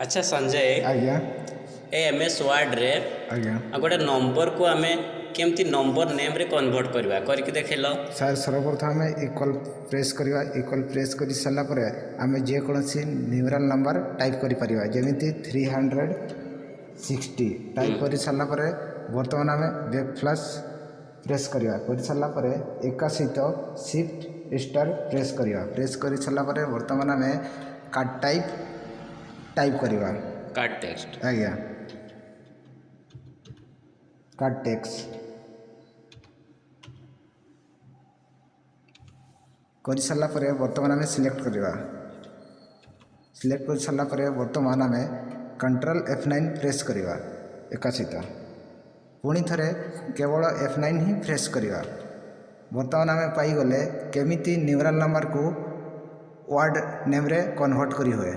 ଆଚ୍ଛା ସଞ୍ଜୟ, ଆଜ୍ଞା। ଏ ଏମ୍ଏସ୍ ୱାର୍ଡ଼ରେ ଆଜ୍ଞା। ଆଉ ଗୋଟେ ନମ୍ବରକୁ ଆମେ କେମିତି ନମ୍ବର ନେମ୍ରେ କନଭର୍ଟ କରିବା, କରିକି ଦେଖେଇଲ। ସାର୍, ସର୍ବପ୍ରଥମେ ଆମେ ଇକ୍ୱାଲ୍ ପ୍ରେସ୍ କରିବା। ଇକ୍ୱାଲ୍ ପ୍ରେସ୍ କରି ସାରିଲା ପରେ ଆମେ ଯେକୌଣସି ନ୍ୟୁମେରାଲ୍ ନମ୍ବର ଟାଇପ୍ କରିପାରିବା, ଯେମିତି 360। ଟାଇପ୍ କରିସାରିଲା ପରେ ବର୍ତ୍ତମାନ ଆମେ ବ୍ୟାକ୍ ସ୍ଲାସ୍ ପ୍ରେସ୍ କରିବା। କରିସାରିଲା ପରେ ଏକା ସହିତ ସିଫ୍ଟ ଷ୍ଟାର ପ୍ରେସ୍ କରିବା। ପ୍ରେସ୍ କରିସାରିଲା ପରେ ବର୍ତ୍ତମାନ ଆମେ କାଟ୍ ଟାଇପ୍ ଟାଇପ୍ କରିବା। କାଟ୍ ଟେକ୍ସଟ। ଆଜ୍ଞା, କାଟ୍ ଟେକ୍ସଟ କରିସାରିଲା ପରେ ବର୍ତ୍ତମାନ ଆମେ ସିଲେକ୍ଟ କରିବା। ସିଲେକ୍ଟ କରିସାରିଲା ପରେ ବର୍ତ୍ତମାନ ଆମେ କଣ୍ଟ୍ରୋଲ F9 press କରିବା। ଏକା ସହିତ ପୁଣି ଥରେ କେବଳ F9 ହିଁ ପ୍ରେସ୍ କରିବା। ବର୍ତ୍ତମାନ ଆମେ ପାଇଗଲେ କେମିତି ନ୍ୟୁମେରାଲ୍ ନମ୍ବରକୁ ୱାର୍ଡ଼ ନେମ୍ରେ କନଭର୍ଟ କରିହୁଏ।